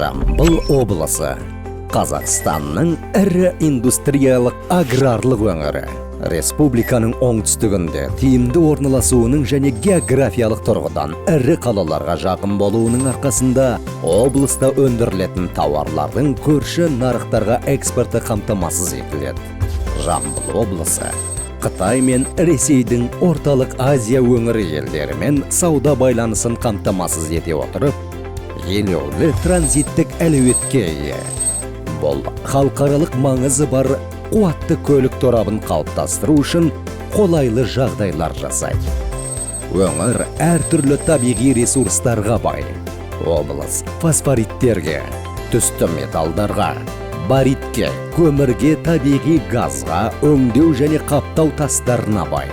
Жамбыл облысы — Қазақстанның ірі индустриялық аграрлық өңірі. Республиканың оңтүстігінде тиімді орналасуының және географиялық тұрғыдан ірі қалаларға жақын болуының арқасында облыста өндірілетін тауарлардың көрші нарықтарға экспорты қамтамасыз етіледі. Жамбыл облысы Қытай мен Ресейдің Орталық Азия өңірі елдерімен сауда байланысын қамтамасыз ете отырып, елеулі транзиттік әлеуетке ие. Бұл халықаралық маңызы бар қуатты көлік торабын қалыптастыру үшін қолайлы жағдайлар жасайды. Өңір әртүрлі табиғи ресурстарға бай. Облыс фосфориттерге, түсті металдарға, баритке, көмірге, табиғи газға, өңдеу және қаптау тастарына бай.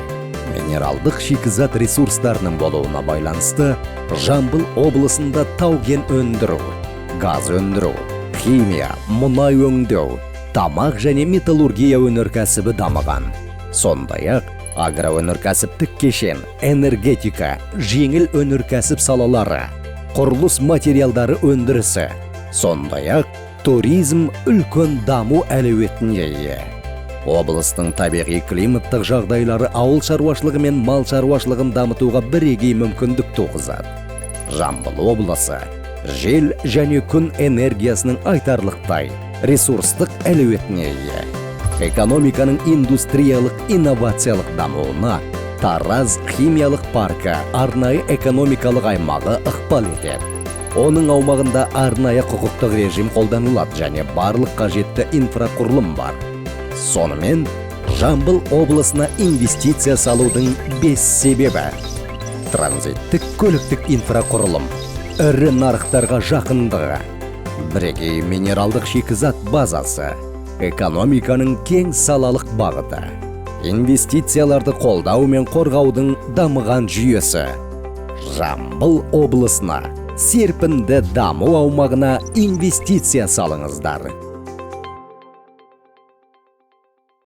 Минералдық шикізат ресурстарының болуына байланысты Жамбыл облысында тау-кен өндіру, газ өндіру, химия, мұнай өңдеу, тамақ және металлургия өнеркәсібі дамыған. Сондай-ақ агроөнеркәсіптік кешен, энергетика, жеңіл өнеркәсіп салалары, құрылыс материалдары өндірісі, сондай-ақ туризм үлкен даму әлеуетіне ие. Облыстың табиғи климаттық жағдайлары ауыл шаруашылығы мен мал шаруашылығын дамытуға бірегей мүмкіндік туғызады. Жамбыл облысы жел және күн энергиясының айтарлықтай ресурстық әлеуетіне ие. Экономиканың индустриялық инновациялық дамуына Тараз химиялық паркі арнайы экономикалық аймағы ықпал етеді. Оның аумағында арнайы құқықтық режим қолданылады және барлық қажетті инфрақұрылым бар. Сонымен, Жамбыл облысына инвестиция салудың бес себебі: транзиттік көліктік инфрақұрылым, ірі нарықтарға жақындығы, бірегей минералдық шикізат базасы, экономиканың кең салалық бағыты, инвестицияларды қолдау мен қорғаудың дамыған жүйесі. Жамбыл облысына, серпінді даму аумағына инвестиция салыңыздар.